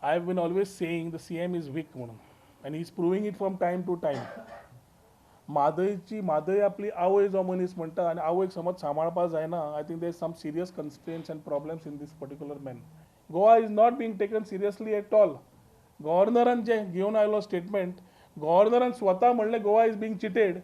I have been always saying the CM is weak म्हणून आनी he is proving it from time to time. म्हादयची, Mhadei आपली आवय जो मनीस म्हणटा आनी आवयक समज सांबाळपाक जायना, I think there is some serious constraints and problems in this particular man. Goa is not being taken seriously at all. गव्हर्नरान जें घेवन आयलो स्टेटमेंट, गव्हर्नरान स्वता म्हणलें Goa is being cheated,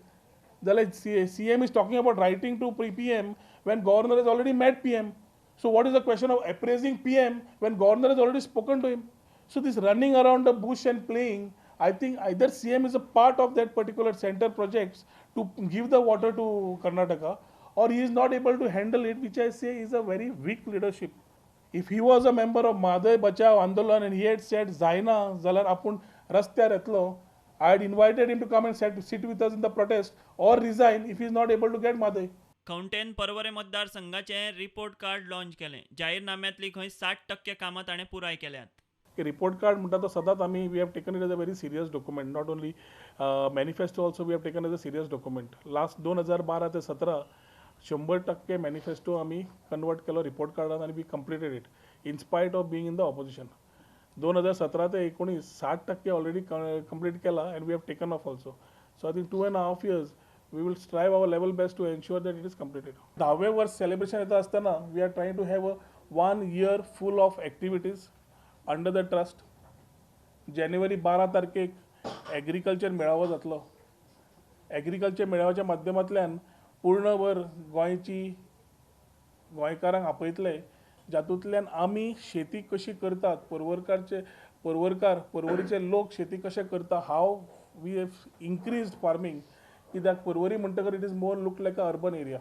जाल्यार CM is talking about writing to PM when governor is already met PM. So what is the question of appraising PM when governor has already spoken to him? So this running around the bush and playing, I think either CM is a part of that particular center projects to give the water to Karnataka, or he is not able to handle it, which I say is a very weak leadership. If he was a member of Mhadei Bachao Andolan and he had said जायना जाल्यार आपूण रस्त्यार येतलो, I had invited him to come and sit with us in the protest or resign if he is not able to get Mhadei. खवंटेन पर्वरे मतदारसंघाचें report card launch केलें. जाहीरनाम्यांतली खंय 60% कामां ताणें पुराय केल्यांत. रिपोर्ट कार्ड म्हणटा तो सदांच आमी we have taken it as a very serious document. Not only manifesto, also we have taken as a serious document. Last 2012 ते 17 100% मॅनिफेस्टो आमी कन्वर्ट केलो रिपोर्ट कार्डान आनी we completed it in spite of being in the opposition. 2017 ते 19 60% already complete केला and we have taken off also. So I think 2.5 years we will strive our level best to ensure that it is completed. धावे वर्स celebration येता आसतना we are trying to have a one year full of activities under the trust. जानेवारी 12 तारखेक agriculture मेळावो जातलो. Agriculture मेळाव्याच्या माध्यमांतल्यान पूर्णभर गोंयची गोंयकारांक आपयतले, जातूंतल्यान आमी शेती कशी करतात, पर्वरकारचे पर्वरकार, पर्वरीचे लोक शेती कशे करता, how we have increased farming, कित्याक पर्वरी म्हणटकर it is more look like a urban area.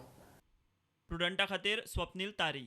प्रुडंटा खातीर स्वप्नील तारी.